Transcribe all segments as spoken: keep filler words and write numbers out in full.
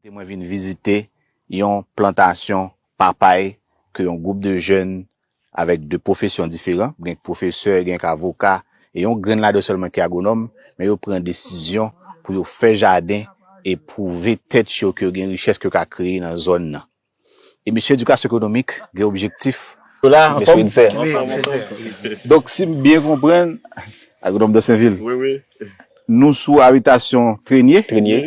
Te mwen vin vizite yon plantasyon papay ke yon gwoup de jèn avèk de pwofesyon diferan, gen pwofesè, gen avoka, e yon grenn ladan sèlman ki agwonòm, men yo pran desizyon pou yo fè jaden e pwouve tèt yo ke yo gen richès ke yo ka kreye nan zòn nan. E mesye edikasyon ekonomik gen objektif. Yo la, anfòm? Donk, si m byen konprann, agwonòm de Senvil, wi, wi, nou sou abitasyon Trenye, Trenye,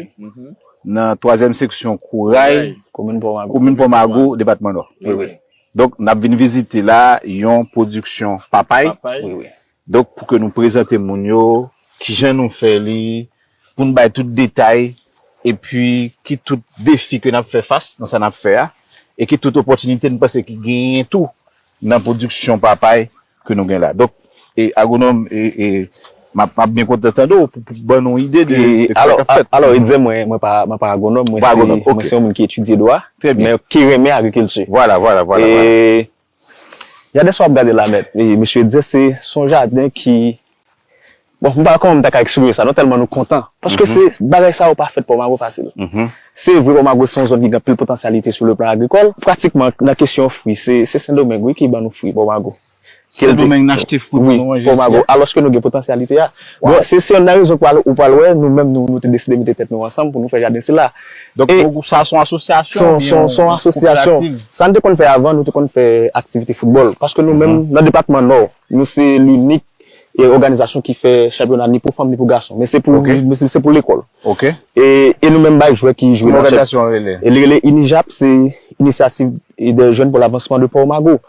nan twazyèm seksyon Kouray, komin Pòmago, depatman Nò. Wi, wi. Donk, n ap vin vizite la yon pwodiksyon papay. Papay. Wi, wi. Donk, pou ke nou prezante moun yo, kijan nou fè li, pou n bay tout detay, epi ki tout defi ke n ap fè fas nan sa n ap fè a, e ki tout opòtinite n panse ki genyen tou nan pwodiksyon papay ke nou gen la. Donk, e, agwonòm, e, e, m ap, m ap byen kontan tande w pou, pou ban nou ide de, de sa k ap fèt. Alò, Etzer, mwen, mwen pa, mwen pa agwonòm, mwen se, mwen se yon moun ki etidye dwa, men ki renmen agrikilti. Vwala, vwala, vwala, vwala. E, jaden sa w ap gade la nèt, e, mesye Etzer, se, se yon jaden ki, bon, m pa konnen m ta ka eksprime sa, non, tèlman nou kontan. Paske se, bagay sa yo pa fèt Pòmago fasil. Se vre, Pòmago se yon zòn ki gen anpil potansyalite sou le plan agrikòl. Pratikman, nan kesyon fwi, se, se Sendomeng, wi, ki ban nou fwi, Pòmago. Sendomeng n achte fwi pou nou manje isi a. Alòske nou gen potansyalite a. Bon, se, se youn nan rezon ou pral, ou pral wè, nou menm, nou, nou te deside mete tèt nou ansanm pou nou fè jaden sila. Donk, sa se yon asosyasyon oubyen yon kooperativ? Sa n te konn fè avan, nou te konn fè aktivite foutbòl. Paske nou menm, nan depatman Nò, nou se linik e òganizasyon ki fè chanpyona ni pou fanm ni pou gason. Men se pou, men se, se pou lekòl. E, e nou menm bay jwè ki jwe nan chanpyona. Kòman òganizasyon an rele? E li rele INIJAP, se Initiative des Jeunes pour l'Avancement de Port Mago.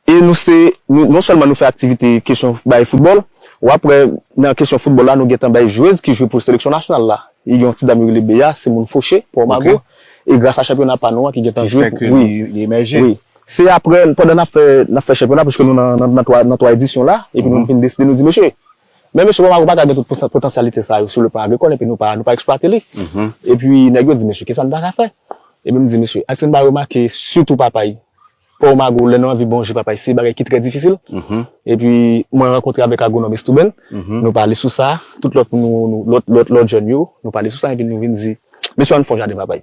E nou se, nou, non sèlman nou fè aktivite kesyon bay foutbòl, w ap wè nan kesyon foutbòl la, nou gentan bay jwez ki jwe pou seleksyon nasyonal la. E gen yon ti dam yo rele Bea, se moun Foche, Port Mago. E gras a chanpyona pa nou an ki gentan jwe pou, wi. Wi. Se apre, pandan n ap fè, n ap fè chanpyona, piske nou nan, nan, nan twa, nan twa edisyon la, epi nou vin deside, nou di, mesye, men mesye, Port Mago pa ka gen tout potan-, potansyalite sa yo sou le plan agrikòl, epi nou pa, nou pa eksplwate li. Epi nèg yo di, mesye, kisa n ta ka fè? Epi m di, mesye, èske n pa remake, sitou papay, Port Mago, lè nou anvi bon ji papay, se bagay ki trè difisil. Epi mwen rankontre avèk agwonòm Estouben, nou pale sou sa, tout lòt nou, nou, lòt, lòt, lòt jèn yo, nou pale sou sa, epi nou vin di, mesye, ann fè yon jaden papay.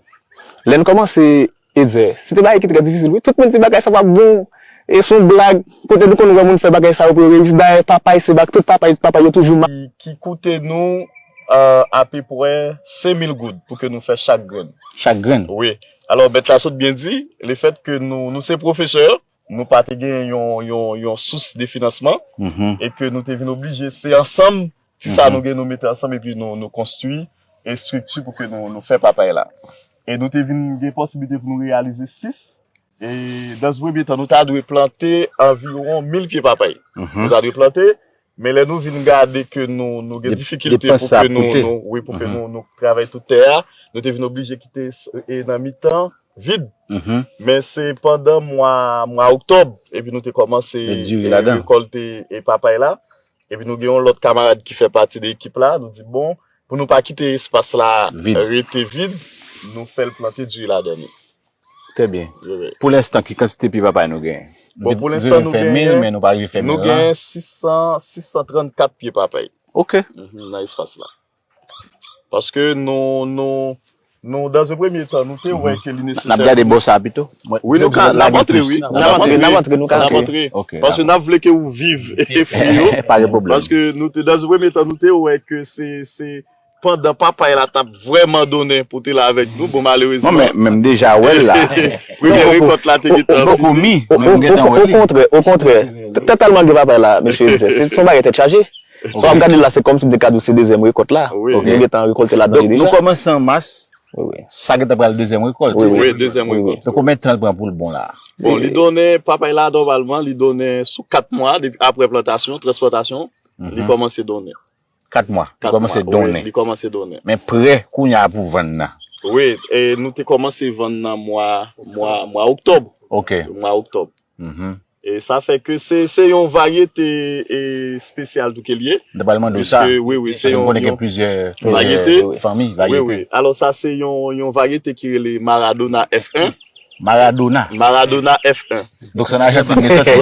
Lè n kòmanse, Etzer, se te bagay ki trè difisil, wi. Tout moun di bagay sa p ap bon, e se yon blag, kote nou konn wè moun fè bagay sa yo pou yo reyisi. Dayè, papay, se bak, tout papay, papay yo toujou ma- Ki, ki koute nou, euh, apeprè senk mil goud pou ke nou fè chak grenn. Chak grenn? Wi. Alò, mèt la sot byen di, lefètke nou, nou se pwofesè, nou pa te gen yon, yon, yon sous de finansman, e ke nou te vin oblije, se ansanm, ti sa nou gen, nou mete ansanm, epi nou, nou konstwi estrikti pou ke nou, nou fè papay la. E nou te vin gen posiblite pou nou reyalize sis, e dans un premier temps, nou ta dwe plante anviwon mil pye papay. Nou ta dwe plante, men lè nou vin gade ke nou, nou gen difikilte pou ke nou, nou, wi, pou ke nou, nou travay tout tè a, nou te vin oblije kite s-, e nan mitan vid. Men se pandan mwa, mwa oktòb, epi nou te kòmanse, e, rekòlte, e, papay la. Epi nou gen yon lòt kamarad ki fè pati de ekip la, nou di, bon, pou nou pa kite espas la rete vid, nou fè l plante diri ladan li. Trè byen. Wi, wi. Pou lenstan, ki kantite pye papay nou genyen? Bon, pou lenstan, nou genyen, nou genyen sis san, sis san trannkat pye papay. Ok. Mhm, nan espas la. Paske nou, nou, nou, dans un premier temps, nou te wè ke li nesesè. N ap gade bò sa a pito. Wi, nou ka, n ap antre, wi. N ap antre, n ap antre, nou ka antre. Ok. Paske n ap vle ke ou viv fwi yo. Pa gen pwoblèm. Paske nou te, dans un premier temps, nou te wè ke se, se pandan papay la t ap vrèman donnen pou te la avèk nou. Bon, malerezman. Non, men, men m deja wè l la. Premye rekòt la te gentan vini. Okontrè, okontrè. Tèlman gen papay la, mesye Etzer, se, se yon bagay tèt chaje. Sa w ap gade l la, se kòmsi m te ka di w se dezyèm rekòt la. Wi. Nou gentan rekòlte ladan li deja. Donk, nou kòmanse an mas, wi, wi, sa gentan pral dezyèm rekòt. Wi, wi. Wi, dezyèm rekòt. Donk, konbyen tan l pran pou l bon la? Bon, li donnen, papay la, nòmalman, li donnen sou kat mwa, depi apre plantasyon, transpòtasyon, li kòmanse donnen. Kat mwa, li kòmanse donnen. Wi, li kòmanse donnen. Men prè kounye a pou vann nan. Wi, e nou te kòmanse vann nan mwa, mwa, mwa oktòb. Ok. Mwa oktòb. Mhm. E sa fè ke se, se yon varyete, e, espesyal tou ke l ye. M te pral mande w sa. Piske, wi, wi, se yon, yon varyete. Paske m konnen gen plizyè, plizyè fanmi, varyete. Wi, wi. Alò, sa se yon, yon varyete ki rele Maradona F un. Maradona. Maradona F un. Donk, se an Ajantin li soti.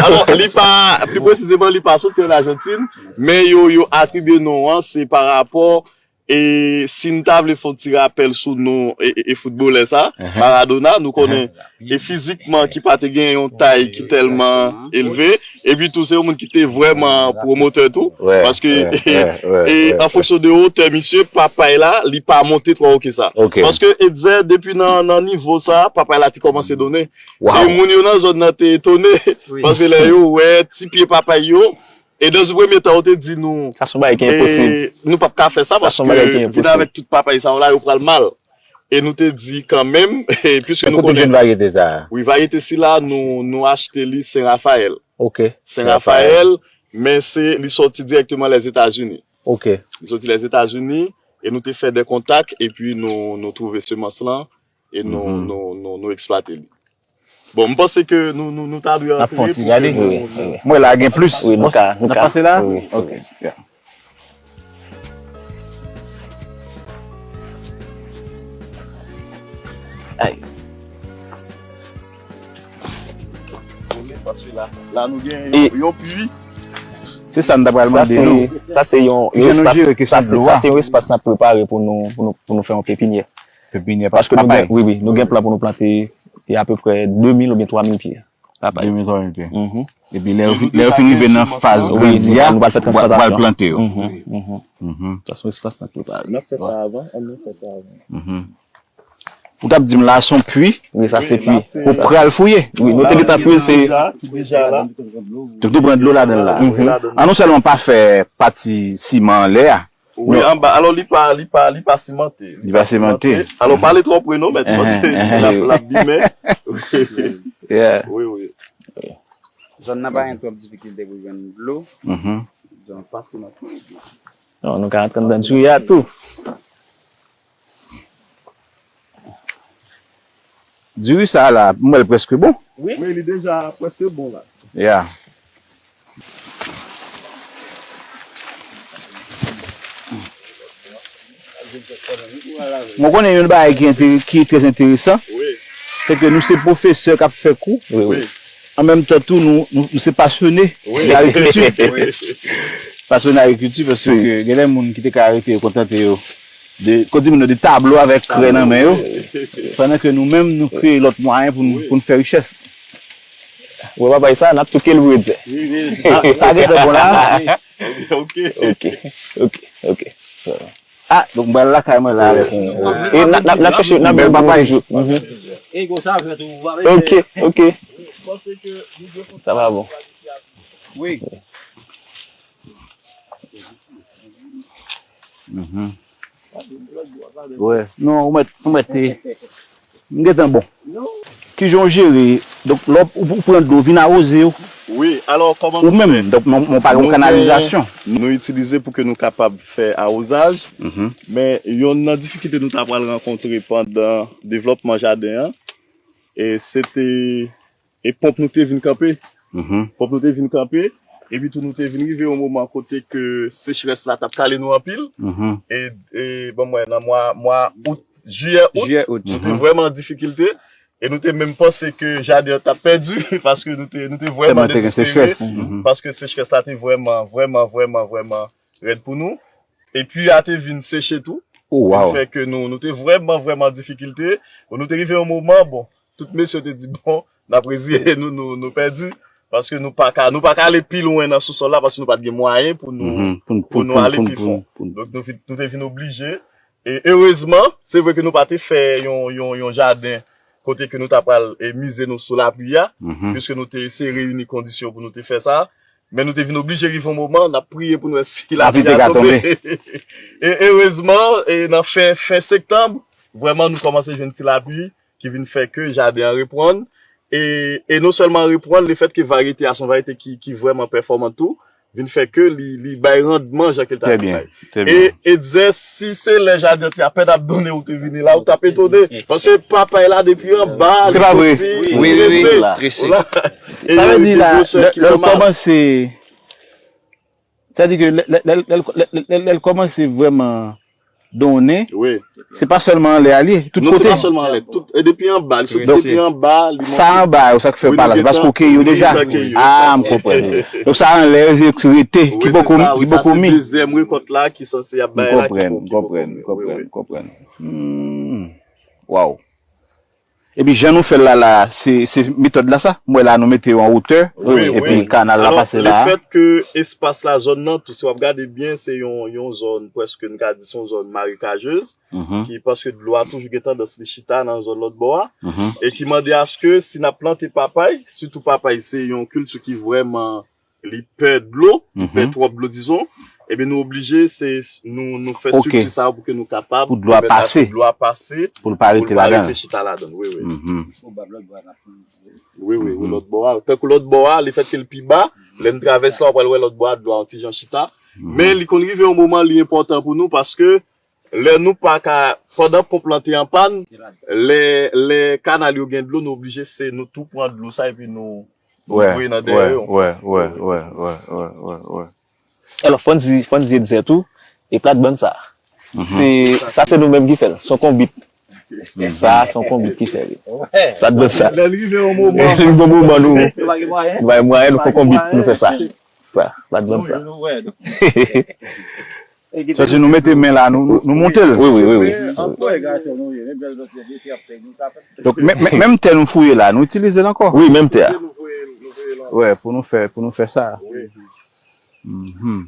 Alò, li pa, pli presizeman, li pa soti an Ajantin, men yo, yo atribye non an, se pa rapò E si n ta vle fè yon ti rapèl sou non e, e, e foutbolè sa, Maradona, nou konnen e fizikman ki pa te gen yon tay ki tèlman elve, epi tou se yon moun ki te vrèman pwomotè tou, paske e an fonksyon de wotè misye, papay la, li pa monte twò wo ke sa. Paske Etzer, depi nan, nan nivo sa, papay la te kòmanse donnen. E moun yo nan zòn nan te etone, paske lè yo wè ti pye papay yo, e nan yon premye tan, yo te di nou, sa se yon bagay ki enposib. Nou p ap ka fè sa, paske vin avèk tout papay sa yo la, yo pral mal. E nou te di kanmenm, piske nou konnen. Kote jwenn varyete sa a? Wi, varyete sila, nou, nou achte li Sen Rafayèl. Ok. Sen Rafayèl, men se, li sòti dirèkteman Lèzetazini. Ok. Li soti Lèzetazini, e nou te fè de kontak, epi nou, nou twouve semans lan, e nou, nou, nou, nou eksplwate li. Bon, m panse ke nou, nou, nou ta dwe antre pou ke nou, nou... Mwen la gen plis. Wi, nou ka, nou ka. N ap pase la? Wi, wi. Ok. Yeah. Ay. Paske la, la nou gen yon, yon pwi. Se sa m ta pral mande nou. Sa se yon, yon espas, sa se, sa se yon espas n ap prepare pou nou, pou nou, pou nou fè yon pepinyè. Pepinyè papay. Paske nou gen, wi, wi, nou gen plan pou nou plante apeprè de mil oubyen twa mil pye papay. De mil, twa mil pye. Epi lè yo fin, lè yo fin rive nan faz grandi a, nou pral fè transplante yo. Sa se yon espas n ap prepare. N ap fè sa avan, ann nou fè sa avan. Ou t ap di m la se yon pwi. Wi, sa se pwi. Ou pral fouye. Wi, nou te gentan fouye, se... Deja, deja la. Te te pran dlo ladan l la. An nou sèlman pa fè pati siman anlè a. Wi, anba. Alò, li pa, li pa, li pa simante. Li pa simante. Alò, pa ale twò pre non, mèt, paske l ap, l ap bimen. Yeah. Wi, wi. Zòn nan pa gen twòp difikilte pou jwenn dlo. Zòn pa simante. Non, nou ka antre anndan diri a tou. Diri sa a la, m wè l prèske bon. Wi. Wi, li deja prèske bon la. Yeah. Mwen konnen yon bagay ki entere-, ki trè enteresan, se ke nou se pwofesè k ap fè kou. Wi, wi. An menm tan tou, nou, nou, nou se pasyone de agrikilti. Pasyone agrikilti, paske gen de moun ki te ka rete yo kontante yo de, kon di moun yo, de tablo avèk krè nan men yo, pandan ke nou menm, nou kreye lòt mwayen pou n, pou n fè richès. Wè, papay sa, n ap touke l pou yo di. Sa, sa gentan bon la. Ok, ok, ok. Ah, donk m pral lakay mwen la avèk yon... E n ap, n ap, n ap chèche, n ap jwenn papay. Ok, ok. Sa va bon. Wi. Wè. Non, ou mèt, ou mèt te. M gentan bon. Kijan w jere? Donk, lè w, ou pran dlo, vin awoze yo. Wi, alò, kòman nou fè? Ou menm, donk, nou, nou pa gen kanalizasyon. Nou itilize pou ke nou kapab fè awozaj. Men, yonn nan difikilte nou ta pral rankontre pandan devlòpman jaden an, e se te e ponp nou te vin kanpe. Ponp nou te vin kanpe. Epi tou nou te vin rive yon moman kote ke sechrès la t ap kale nou anpil. E, e ban m wè, nan mwa, mwa out, jiyè, out, nou te vrèman an difikilte. E nou te menm panse ke jaden an t ap pèdi, paske nou te, nou te vrèman dezespere, paske sechrès la te vrèman, vrèman, vrèman, vrèman rèd pou nou. E pwi a te vin seche tou. Li fè ke nou, nou te vrèman, vrèman an difikilte. Bon, nou te rive yon moman, bon, tout mesye te di, bon, n ap reziye nou, nou, nou pèdi. Paske nou pa ka, nou pa ka ale pi lwen nan sousòl la, paske nou pa t gen mwayen pou nou, pou nou ale pi fon. Donk, nou vin, nou te vin oblije. E erezman, se vre ke nou pa te fè yon, yon, yon jaden kote ke nou ta pral, e, mize nou sou lapli a, piske nou te eseye reyini kondisyon pou nou te fè sa. Men nou te vin oblije rive yon moman, n ap priye pou n wè si lapli a tonbe. E erezman, e nan fen, fen septanm, vrèman nou kòmanse jwenn ti lapli ki vin fè ke jaden an reprann. E, e non sèlman reprann, lefètke varyete a se yon varyete ki, ki vrèman pèfòman tou, vin fè ke li, li bay randman jan ke l ta dwe bay. E, e Etzer, si se lè jaden an te apèn ap donnen ou te vini la, ou t ap etone. Paske papay la depi anba, li soti, li trese. Wi, wi, wi. Trese. Sa vle di la, lè, lè l kòmanse, sa vle di ke lè, lè, lè, lè, lè, lè, lè l kòmanse vrèman donnen, Wi. Se pa sèlman anlè a li, tout Non, se kote. pa sèlman anlè. Tout, e depi anba, li sot Donk, depi anba, li Sa anba yo, sa k fè Wi, pa nou la, se paske gentan- ou ye yo wi, nou deja. gentan ye yo. Ah, m konprann. Donk sa anlè yo, se rete, Wi, ki se poko sa, wi, ki sa poko se mi. Dezyèm rekòt la ki sanse y ap M bay la, ki konprann, po- m ki poko konprann, mi. m Wi, konprann, wi. m konprann. Hmm. Waw. Epi jan nou fè l la, la, se se metòd la sa. M wè la nou mete yo an wotè. Wi, Epi wi. kanal la Alò, pase la. Lefèt ke espas la, zòn nan, tou si w ap gade byen, se yon, yon zòn, prèske nou ka di se yon zòn marekajez, Mhm, ki paske dlo a toujou gen tandans li chita nan zòn lòt bò a, mhm. E ki mande aske si n ap plante papay, sitou papay se yon kilti ki vrèman li pè dlo, li pè Mhm. twòp dlo, dizon, ebyen nou oblije se nou, nou fè Ok. estrikti sa yo pou ke nou kapab Pou dlo a pèmèt aske pase. Dlo a pase, Pou l pa pou l rete pa ladan. rete chita ladan. Wi, wi. Mhm. Wi, wi, wi, Mhm. lòt bò a. Tankou lòt bò a, lefèt ke l pi ba, lè n travèse la, w pral wè lòt bò a, dlo a yon ti jan chita. Mhm. Men li konn rive yon moman li enpòtan pou nou paske lè nou pa ka, pandan ponp lan te an pàn, lè, lè kanal yo gen dlo, nou oblije se nou tou pran dlo sa epi nou, nou Wè, voye nan wè, dèyè yo. wè, wè, wè, wè, wè, wè, wè. Alò, fò n di, fò n di egzè tou, e plat bann sa. Se, sa se nou menm ki fè l, se yon konbit. Sa, se yon konbit ki fè l. Plat bann sa. Lè l rive yon moman. Yon bon moman nou, nou pa gen mwayen, nou fè konbit pou nou fè sa. Sa, plat bann sa. Sa di nou mete men la, nou, nou, nou monte l. Wi, wi, wi, wi. Donk, men- men- menm tè nou fouye la, nou itilize l ankò. Wi, menm tè a. Wè, pou nou fè, pou nou fè sa. Mhm.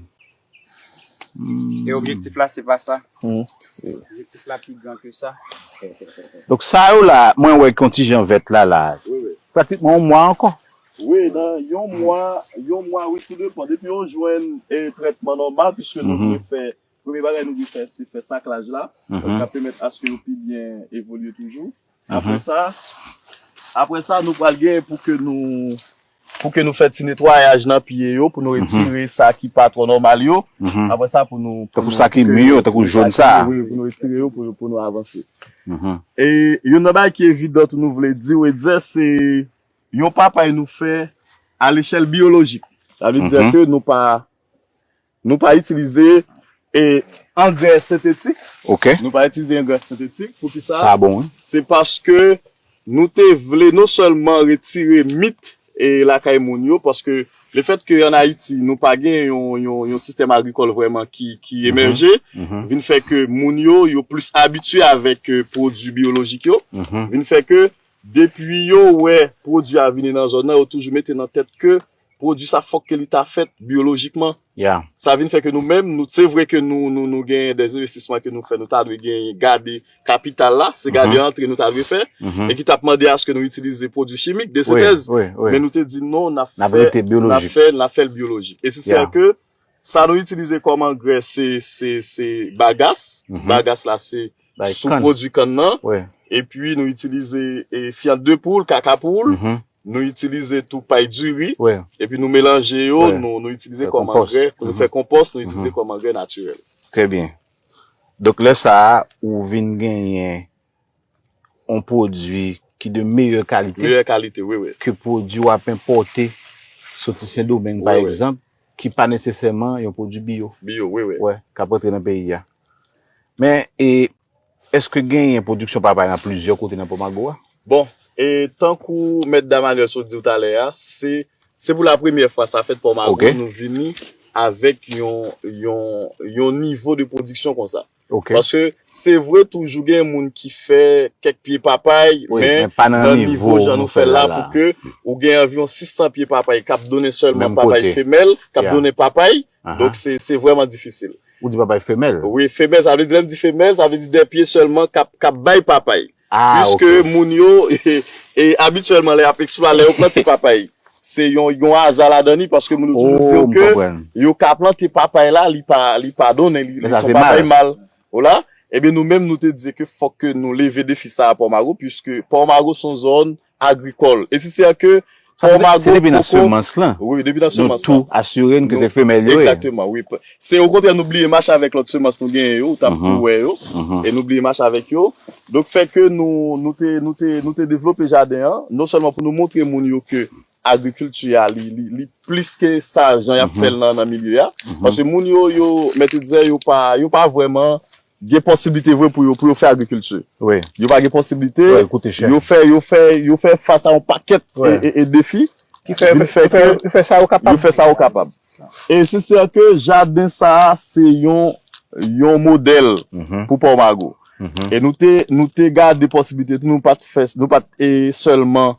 Hmm. E objektif la, se pa sa. Hmm. Objektif la pi gran ke sa. Donk, sa yo la, mwen wè ki yon ti jan vèt la, la. Wi, wi. Pratikman yon mwa ankò. Wi, nan yon mwa, yon mwa, wi, tou depan. Depi yo jwenn e, trètman nòmal, piske nou Mhm. dwe fè, premye bagay nou dwe fè, se fè saklaj la. Mhm. Donk, sa pèmèt aske yo pi byen evolye toujou. Apre sa, apre sa, nou pral gen pou ke nou, pou ke nou fè ti netwayaj nan pye yo, pou nou retire sa ki pa twò nòmal yo. Mhm. Apre sa, pou nou. Pou Tankou nou sa ki retire mi yo, yo, tankou pou jòn nou sa. Wi, pou nou retire yo, pou, pou nou avanse. Mhm. E youn nan bagay ki evidan tou nou vle di, e di, se yon papay nou fè a lechèl biyolojik. Sa vle di Mhm. ke nou pa, nou pa itilize e, angrè sentetik. Ok. Nou pa itilize angrè sentetik. Poukisa? Sa bon, wi. Se paske nou te vle non sèlman retire mit e lakay moun yo, paske lefèt ke an Ayiti, nou pa gen yon, yon, yon sistèm agrikòl vrèman ki, ki emèje, Mhm. vin fè ke moun yo, yo plis abitye avèk e, pwodui biyolojik yo, Mhm. vin fè ke depi yo wè pwodui a vini nan zòn nan, yo toujou mete nan tèt ke pwodui sa fòk ke li ta fèt biyolojikman. Ya. Sa vin fè ke nou menm, nou, se vre ke nou, nou, nou gen de envestisman ke nou fè, nou ta dwe gen gade kapital la, se gade Mhm. antre nou ta dwe fè, Mhm. e ki t ap mande aske nou itilize pwodui chimik, Wi, desentèz. wi, wi. Men nou te di non, n ap N ap fè, rete n ap biyolojik. fè, n ap fè l biyolojik. E se Ya. sè ke sa nou itilize kòm angrè, se, se, se bagas. Mhm. Bagas la, se Bay sou kann. pwodui kann nan. Wi. Epi nou itilize e, fiyant de poul, kaka poul. Mhm. Nou itilize tou pay diri. Wi. Epi nou melanje yo, Wi. nou, nou itilize Fè kòm konpòs. angrè. Nou Mhm. fè konpòs, nou itilize Mhm. kòm angrè natirèl. Trè byen. Donk, lè sa a, ou vin genyen yon pwodui ki de meyè kalite Meyè kalite, wi, wi. ke pwodui w ap enpòte soti Sendomeng, pa Wi, wi. egzanp, ki pa nesesèman yon pwodui biyo. Biyo, wi, wi. Wè, k ap rantre nan peyi a. Men, e, èske genyen pwodiksyon papay nan plizyè kote nan Pòmago a? Bon, e tankou mèt Damanyèl sot di w talè a, se, se pou la premyè fwa sa fèt Pòmago, Ok. Nou vini avèk yon, yon, yon nivo de pwodiksyon konsa. Ok. Paske se vre toujou gen moun ki fè kèk pye papay, Wi, men men pa nan nan nivo nivo jan nou nou fè fè la la. Pou ke ou gen anviwon sis san pye papay k ap donnen sèlman Menm papay kote. Femèl, k ap Ya. Donnen papay. Aha. Donk se, se vrèman difisil. Ou di papay femèl? Wi, femèl, sa vle di, lè m di femèl, sa vle di de pye sèlman k ap, k ap bay papay. Ah, Piske ok. Moun yo, e, e, abityèlman, lè y ap eksplwa, lè yo plante papay, se yon, yon aza ladan li, paske moun yo toujou di yo Oh, m ke konprann. Yo ka plante papay la, li pa, li pa donnen, li, Men li sa se se yon papay mal. Mal. Ou la? Ebyen, nou menm, nou te di ke fòk ke nou leve defi sa a Pòmago, piske Pòmago se yon zòn agrikòl. E si se ke Sa se, Pòmago se depi nan poko semans lan. Wi, depi nan Nou semans tou lan. Asire n ke Nou- se femèl yo ye. Egzakteman, wi. Se okontrè, nou bliye mache avèk lòt semans nou genyen yo, ou t ap Mhm. tou wè yo, Mhm. e nou bliye mache avèk yo. Donk, fè ke nou, nou te, nou te, nou te devlope jaden an, non sèlman pou nou montre moun yo ke agrikilti a, li, li, li plis ke sa, jan y ap Mhm. fè l nan, nan milye a. Mhm. Paske moun yo, yo, mèt di, yo pa, yo pa vrèman gen posiblite vre pou yo, pou yo fè agrikilti. Wi. Yo pa gen posiblite, Wi, koute chè. yo fè, yo fè, yo fè fas a yon pakèt Wi. e, e, e defi Ki fè, vin fè ki fè, ke ki fè sa yo yo kapab. Fè sa yo kapab. E se sè ke jaden sa a se yon, yon modèl Mhm, pou Pòmago. mhm. E nou te, nou te gade posiblite tou, nou pa t fè, nou pa t e, sèlman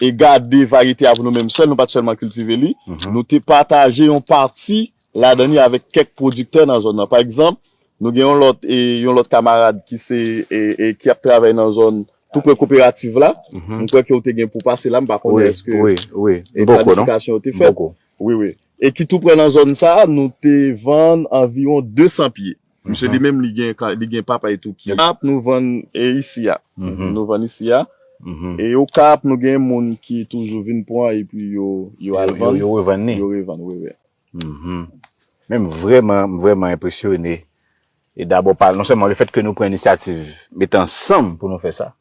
e gade varyete a pou nou menm sèl, nou pa t sèlman kiltive li. Mhm. Nou te pataje yon pati ladan li avèk kèk pwodiktè nan zòn nan. Pa egzanp, nou gen yon lòt, e, yon lòt kamarad ki se, e, e, ki ap travay nan zòn tou pre koperativ la. Mhm. M kwè ke w te gen pou pase la, m pa konnen Wi, èske wi, wi. e, Boko, non? planifikasyon yo te fèt. Boko. Wi, wi. E ki tou pre nan zòn sa a, nou te vann anviwon de san pye. Misye Mhm. li menm, li gen, ka- li gen papay tou ki ap, nou vann e isi a. Mhm. Nou vann isi a. Mhm. E Okap, nou gen moun ki toujou vin pran epi yo, yo al Yo, yo, vann. yo revann li. Yo revann, wi, wi. Mhm. Men m vrèman, m vrèman enpresyone. E dabò, pa, non sèlman le fèt ke nou pran inisyativ mete ansanm pou nou fè sa.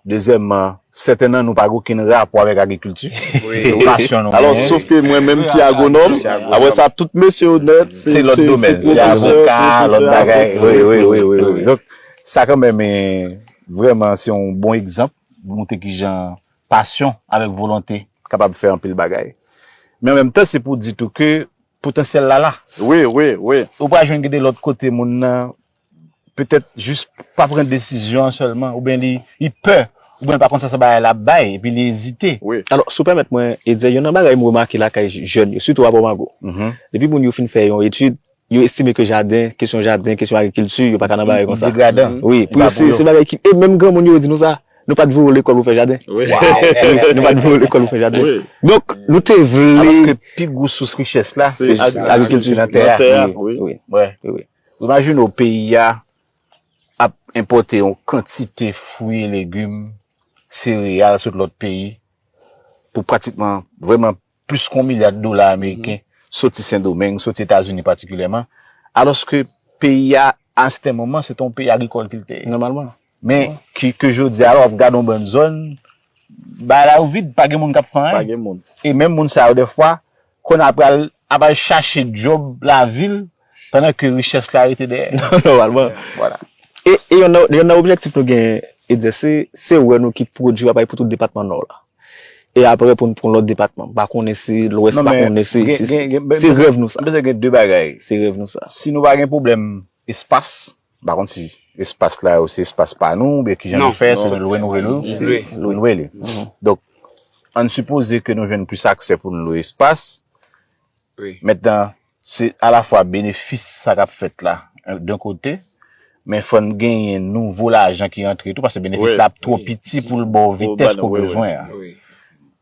Dezyèmman, sètènman, nou pa gen okenn rapò avèk agrikilti. Se yon pasyon nou Alò, genyen. Sof ke mwen menm ki agwonòm, apre sa, tout mesye yo nèt, se Se lòt domèn, se avoka, lòt bagay. Wi, wi, wi, wi, wi. Donk, sa kanmenm, eh, vrèman, se yon bon egzanp pou montre kijan pasyon avèk volonte kapab fè anpil bagay. Men an menm tan, se pou di tou ke potansyèl la la. Wi, wi, wi. Ou pa jwenn gen de lòt kote moun nan, petèt jis pa pran desizyon an sèlman, oubyen li, li pè, oubyen li pa konn sa sa bagay la ap bay, epi li ezite. Wi. Alò, si w pèmèt mwen, Etzer, youn nan bagay m remake lakay jèn yo, sitou a Pòmago. Mhm. Depi moun yo fin fè yon etid, yo estime ke jaden, kesyon jaden, kesyon agrikilti, yo pa ka nan bagay konsa. Degradan. Wi, pou yo se, se bagay ki, e menm granmoun yo di nou sa, nou pa t voye w lekòl pou fè jaden. Wi. Nou pa t voye w lekòl pou fè jaden. Wi. Donk, nou te vle. Alòske pi gwo sous richès la, Se se agrikilti. agrikilti nan tè a. Nan tè a, Wi. wi. Wi. Wi. Imajine w, peyi a ap enpòte yon kantite fwi e legim, sereyal sot lòt peyi pou pratikman vrèman plis ke yon milya de dola ameriken, soti Sendomeng, soti Etazini patikilyèman, alòske peyi a, a sèten moman, se te yon peyi agrikòl ki l te ye. Nòmalman. Men ki, ke jodi a la, w ap gade yon bann zòn, bagay la yo vid, pa gen moun k ap fè Pa anyen. Gen moun. E menm moun sa yo, dèfwa, konn ap al, ap al chache djòb lavil, pandan ke richès la rete dèyè. Nòmalman. Vwala. E, e youn nan, youn nan objektif nou gen, Etzer, se, se wè nou ki pwodui apay pou tout depatman Nò la. E apre pou n pran lòt depatman. M pa konnen si Lwès, Non, pa men konnen si, gen, si, gen, gen, se rèv nou sa. Bezwen gen de bagay. Se rèv nou sa. Si nou pa gen pwoblèm espas, m pa konn si espas la yo se espas pa nou, oubyen kijan nou fè, se nou lwe nou rele. Lwe. Lwe nou rele. Donk, ann sipoze ke nou jwenn plis aksè pou nou lwe espas. Wi. Mentnan, se alafwa benefis sa k ap fèt la, yon kote, men fò n genyen nouvo lajan ki rantre tou, paske benefis la ap twò piti pou l ba w vitès ke w bezwen an. Wi.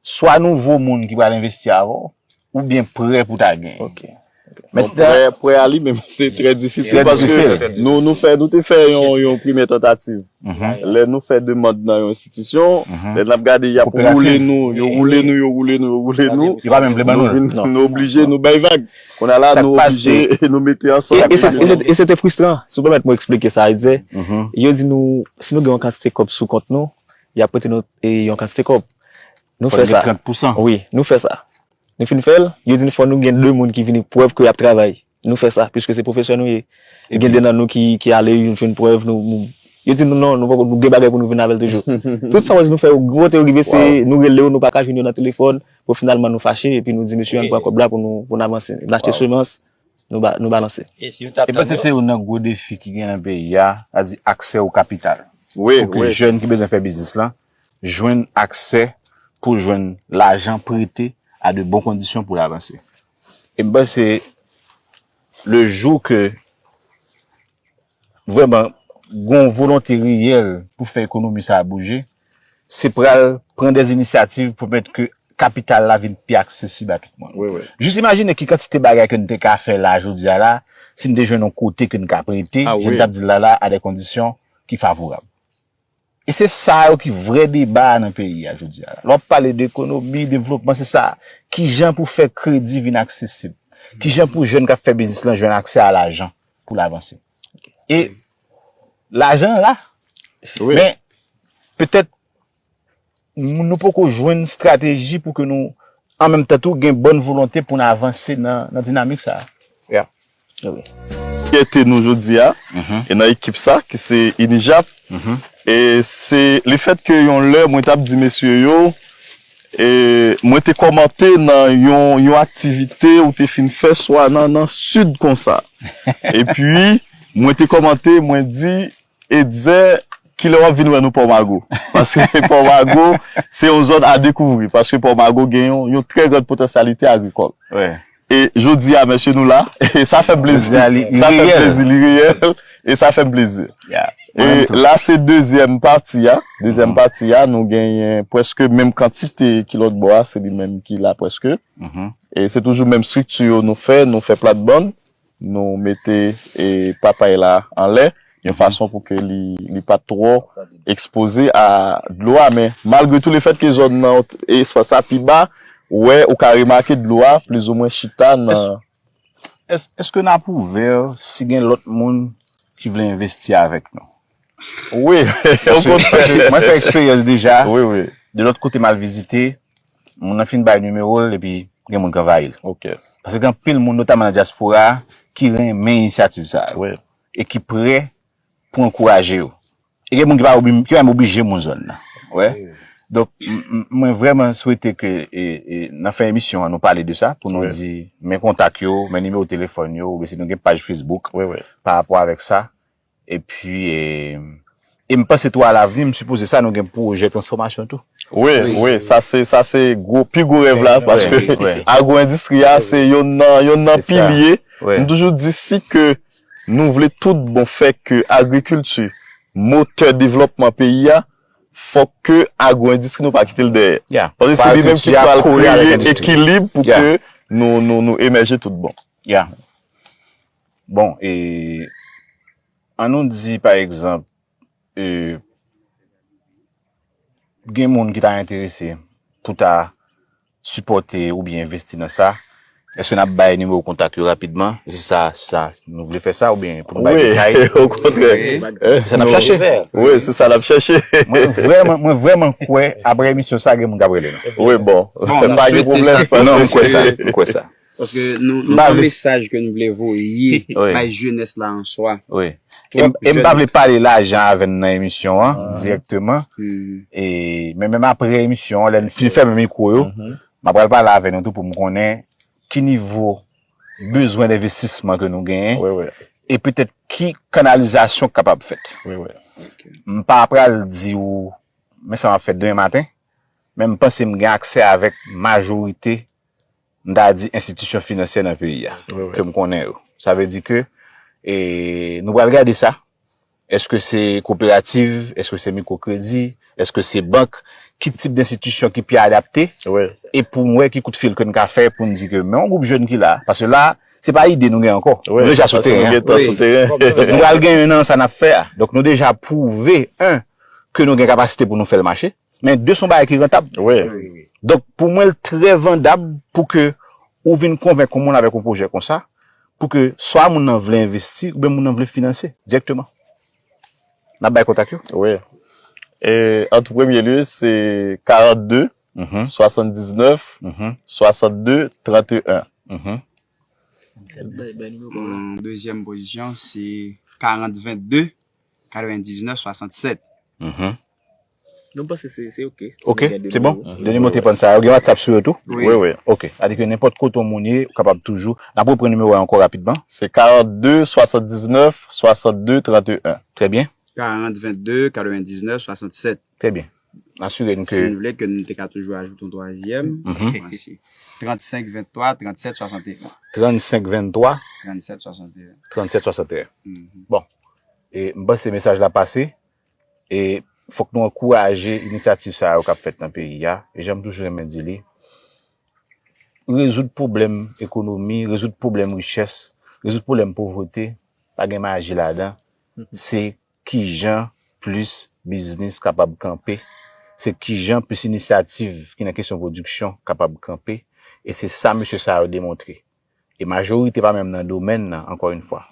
Swa nouvo moun ki pral envesti avè w, oubyen prè pou ta genyen. Ok. Bon, prè, prè a li menm, se trè difisil paske nou, nou fè, nou te fè yon, yon premyè tantativ. Lè nou fè demann nan yon enstitisyon, lè n ap gade, y ap woule nou, yo woule nou, yo woule nou, yo woule nou. Yo pa menm vle ban nou l. Nou oblije, nou bay vag. Kounye a la, nou oblije, nou mete ansanm. E se te fristran, si w pèmèt mwen eksplike sa, Etzer. Yo di nou, si nou gen yon kantite kòb sou kont nou, y ap prete nou yon kantite kòb. Nou fè sa. Wi, nou fè sa. Nou fin fè l, yo di n fò nou gen de moun ki vini prèv ke y ap travay. Nou fè sa, piske se pwofesè nou ye. Gen de nan nou ki, ki ale, yo jwenn prèv, nou, nou, yo di nou non, nou poko, nou gen bagay pou nou vin avè l toujou. Tout sa w di nou fè, yo gwo te yo rive, se nou rele yo, nou pa ka jwenn yo nan telefòn, pou finalman nou fache, epi nou di mesye ann pran kòb la pou nou, pou n avanse. N achte semans, nou ba, nou balanse. E m panse se youn nan gwo defi ki gen nan peyi a, sa di aksè o kapital. Pou ke jèn ki bezwen fè biznis lan, jwenn aksè pou jwenn lajan prete a de bon kondisyon pou l avanse. E m panse le jou ke vrèman gon volonte reyèl pou fè ekonomi sa a bouje, se pral pran de inisyativ pou pèmèt ke kapital la vin pi aksesib a tout moun. Jis imajine ki kantite bagay ke n te ka fè la jodi a la, si n te jwenn yon kote ke n ka prete, jan n t ap di l la la, a de kondisyon ki favorab. E se sa yo ki vrè deba a nan peyi a jodi a. Lè w ap pale de ekonomi, devlopman, se sa. Kijan pou fè kredi vin aksesib? Kijan pou jèn k ap fè biznis lan jwenn aksè a lajan pou l avanse? E lajan an la. Men, petèt, nou poko jwenn estrateji pou ke nou, an menm tan tou, gen bòn volonte pou n avanse nan, nan dinamik sa a. Yeah. fyète nou jodi a, e nan ekip sa, ki se Inijap. E se lefèt ke yon lè, mwen t ap di mesye yo, e mwen te kòmante nan yon, yon aktivite ou te fin fè swa nan, nan sid konsa. Epi, mwen te kòmante, mwen di, Edzer, kilè w ap vin wè nou Pòmago? Paske Pòmago, se yon zòn a dekouvri, paske Pòmago gen yon, yon trè gran potansyalite agrikòl. E jodi a, mesye, nou la, e sa fè m plezi. Sa fè m plezi, li reyèl, e sa fè m plezi. E la, se dezyèm pati a. Dezyèm pati a, nou genyen prèske menm kantite ki lòt bò a, se li menm ki la prèske. E se toujou menm estrikti yo nou fè, nou fè platbann, nou mete, e, papay la anlè, yon fason pou ke li, li pa twò ekspoze a dlo a. Men malgre tou, lefèt ke zòn nan, e, espas la pi ba, ou wè, ou ka remake dlo a plizoumwen chita nan. Èske, èske n ap ouvè si gen lòt moun ki vle envesti avèk nou? Wi, okontrè. Paske mwen fè eksperyans deja. Wi, wi. De lòt kote, m al vizite, moun nan fin bay nimewo l, epi gen moun k anvayi l. Paske gen anpil moun, notaman nan dyaspora a, ki renmen inisyativ sa yo e ki prè pou ankouraje yo. E gen moun ki pa obli-, ki pa menm oblije moun zòn nan. Wè. Donk, m, m, mwen vrèman swete ke, e, e, nan fen emisyon an, nou pale de sa, pou nou di, men kontak yo, men nimewo telefòn yo, oubyen si nou gen paj Facebook pa rapò avèk sa. Epi, e, e m panse tou alavni, m sipoze sa, nou gen pwojè transfòmasyon tou. Wi, wi, sa se, sa se gwo, pi gwo rèv la, paske agwo-endistri a se yonn nan, yonn nan pilye. M toujou di, si ke nou vle tout bon fè ke agrikilti motè devlòpman peyi a, fòk ke agwo-endistri nou pa kite l dèyè. Paske se li menm ki pral kreye ekilib pou ke nou, nou, nou emèje tout bon. Bon, e, ann nou di, pa egzanp, e, gen moun ki ta enterese pou ta sipòte oubyen envesti nan sa, èske n ap bay nimewo kontak yo rapidman? E se sa, sa, nou vle fè sa oubyen pou nou bay detay? Wi, okontrè. Se sa n ap chache. Wi, se sa n ap chache. Mwen vrèman, mwen vrèman kwè, apre emisyon sa, gen moun k ap rele nou. Wi, bon. Pa gen pwoblèm. Non, m kwè sa, m kwè sa. Paske nou, nou gen mesaj ke nou vle voye bay jenès la an swa. Wi. E m, e m pa vle pale lajan avè n nan emisyon an, dirèkteman. E, men menm apre emisyon an, lè n fin fèmen mikwo yo, m ap pral pale avè nou tou pou m konnen ki nivo bezwen envestisman ke nou genyen, e petèt ki kanalizasyon k kapab fèt. M pa pral di ou, men sa m ap fè demen maten, men m panse m gen aksè avèk majorite, m ta di, enstitisyon finansyè nan peyi a, ke m konnen yo. Sa vle di ke, e, nou pral gade sa. Èske se koperativ? Èske se mikwokredi? Èske se bank? Ki tip enstitisyon ki pi adapte? E pou m wè ki kout fil ke n ka fè pou n di ke men yon gwoup jèn ki la. Paske la, se pa ide nou gen ankò. Nou deja sou teren an. Nou pral genyen nan sa n ap fè a. Donk, nou deja pwouve, en, ke nou gen kapasite pou nou fè l mache. Men de, se yon bagay ki rantab. Donk, pou mwen, l trè vandab pou ke ou vin konvenk yon moun avèk yon pwojè konsa, pou ke swa moun nan vle envesti, oubyen moun nan vle finanse dirèkteman. N ap bay kontak yo? Wi. E, an tou premye lye, se karannde, swasanndiznèf, swasannde, tranteyen. An dezyèm pozisyon, se karant vennde, katrevendiznèf, swasannsèt. Non, m panse se, se ok. Ok, se bon. De nimewo telefòn sa yo, gen WhatsApp sou yo tou? Wi, wi. Ok, sa vle di ke nenpòt kote yon moun ye, ou kapab toujou. N ap reprann nimewo a ankò rapidman. Se karannde, swasanndiznèf, swasannde, tranteyen. Trè byen. Karant vennde, katrevendiznèf, swasannsèt. Trè byen. N asire n ke. Si nou vle ke nou te ka toujou ajoute yon twazyèm, transenk venntwa, trannsèt swasanteyen. Transenk venntwa. Trannsèt swasanteyen. Trannsèt swasanteyen. Bon. E m panse mesaj la pase. E fòk nou ankouraje inisyativ sa yo k ap fèt nan peyi a. E jan m toujou renmen di li, rezoud pwoblèm ekonomi, rezoud pwoblèm richès, rezoud pwoblèm povrete, pa gen maji ladan. Se kijan plis biznis kapab kanpe, se kijan plis inisyativ ki nan kesyon pwodiksyon kapab kanpe, e se sa mesye sa yo demontre. E majorite pa menm nan domèn nan, ankò yon fwa.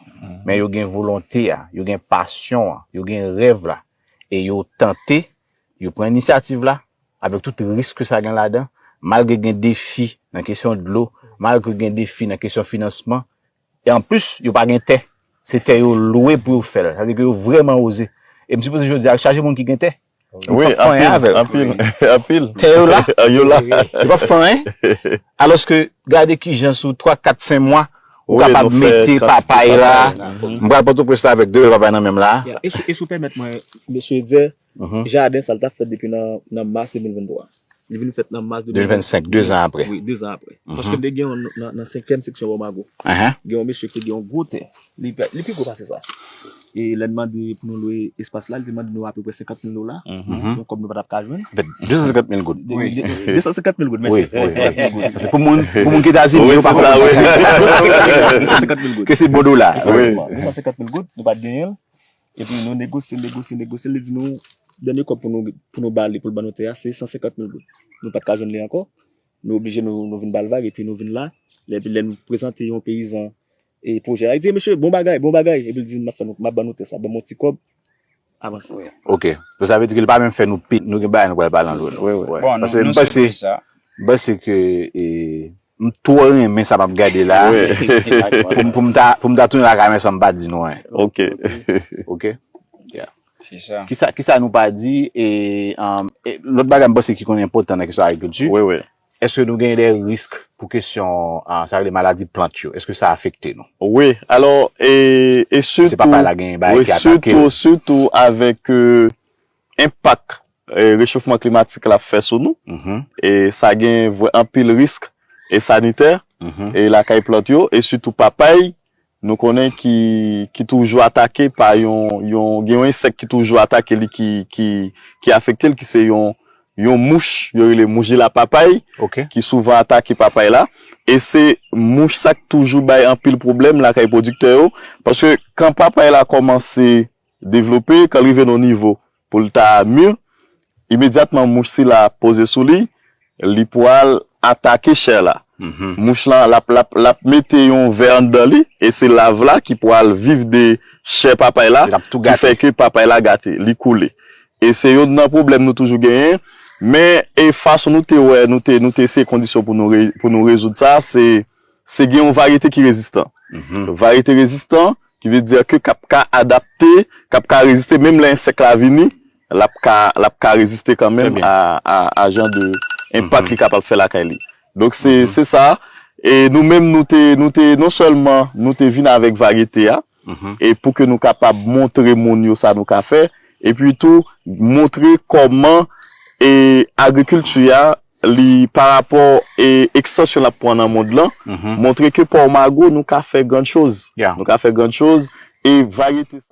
Men yo gen volonte a, yo gen pasyon an, yo gen rèv la, e yo tante, yo pran inisyativ la, avèk tout risk ke sa gen ladan, malgre gen defi nan kesyon dlo, malgre gen defi nan kesyon finansman, e anplis, yo pa gen tè. Se tè yo lwe pou yo fè l. Sa vle di ke yo vrèman oze. E m sipoze jodi a chaje moun ki gen tè. Yo Wi, p ap fè anyen anpil, avè l. Anpil, anpil. Tè yo la, Yo la. Yo p ap fè anyen. Alòske, gade kijan sou twa, kat, senk mwa, ou Wi, kapab nou fè mete kantite papay la. papay. M pral Pòtoprens la avèk de papay nan men m la. Ya, e si, e si w pèmèt mwen, mesye Etzer, Mhm. Jaden sa l t ap fèt depi nan, nan mas de mil venntwa. Li vin fèt nan mas de mil venntwa. De venntwa, de zan apre. Wi, de zan apre. Mhm. Paske m te gen yon, nan, nan senkyèm seksyon Bamako, Ahan. gen yon mesye ki te gen yon gwo tè. Li, pe- li pi gwo pase sa. E lè n mande pou nou lwe espas la, li te mande nou apeprè senkant mil dola. Mhm. Yon kòb nou pa t ap ka jwenn. Fèt de san senkant mil goud. De- de- de san senkant mil goud, Wi, mèsi. wi, wi. Senkant mil goud. Se pou moun, pou moun ki Etazini, Wi, yo pa se sa, konprann wi. se De san senkant mil goud. ke se bon dola. Wi. De san senkant mil goud, nou pa t genyen l. Epi nou negosye, negosye, negosye. Li di nou, dènye kòb pou nou, pou nou ba li, pou l ban nou tè a, se san senkant mil goud. Nou pa t ka jwenn li ankò. Nou oblije, nou, nou vin ba l vag, epi nou vin la. Epi lè nou prezante yon peyizan e pwojè a, li di, mesye, bon bagay, bon bagay. Epi l di, m ap fè nou, m ap ban nou tè sa, ban m yon ti kòb, avanse. Ok. Sa vle di ke li pa menm fè nou pit, nou gen bagay nou pral pale anlè. Wi, wi. Bon, Paske nou, m nou panse, se sa. m panse ke e, m twò renmen sa m ap gade la. Wi. Pou m- pou m ta pou m ta tounen lakay mwen san m pa di nou anyen. Ok. Ok. Se sa. Kisa kisa nou pa di e, um, e lòt bagay m panse ki konn enpòtan nan kesyon agrikilti. Wi, wi. Èske nou gen de risk pou kesyon ah, sa rele maladi plant yo? Èske sa afekte nou? Wi, alò, e, e Se sitou, papay la gen bagay wi, ki atake sitou, yo. Sitou avèk e, enpak e, rechofman klimatik la fè sou nou. Mhm. E sa gen vre, anpil risk e sanitè Mhm. e lakay plant yo, e sitou papay, nou konnen ki, ki toujou atake pa yon, yon, gen yon ensèk ki toujou atake li ki, ki, ki afekte l, ki se yon, yon mouch, yo rele mouch de la papay, Ok. ki souvan atake papay la. E se mouch sa k toujou bay anpil pwoblèm lakay pwodiktè yo. Paske kan papay la kòmanse devlope, kan l rive nan nivo pou l ta mi, imedyatman mouch sila poze sou li, li pral atake chè la. Mhm. Mouch lan, l ap, l ap, l ap mete yon vè anndan li, e se lav la ki pral viv de chè papay la, L ap tou ki fè gate. Ke papay la gate, li koule. E se youn nan pwoblèm nou toujou genyen, men e fason nou te wè, nou te, nou te eseye kondisyon pou nou, re- pou nou rezoud sa, se, se gen yon varyete ki rezistan. Mhm. Varyete rezistan, ki vle di ke k ap ka adapte, k ap ka reziste, menm lè ensèk la vini, l ap ka, l ap ka reziste kanmenm Trè byen. A, a, a jan de enpak Mhm. li kapab fè lakay li. Donk se, se sa, e nou menm nou te, nou te, non sèlman nou te vin avèk varyete a, Mhm. e pou ke nou kapab montre moun yo sa nou ka fè, epi tou montre kòman e agrikilti a li pa rapò e ekstansyon l ap pran nan mond lan, Mhm. montre ke Port Mago nou ka fè grann choz. Yeah. Nou ka fè grann choz e varyete sa.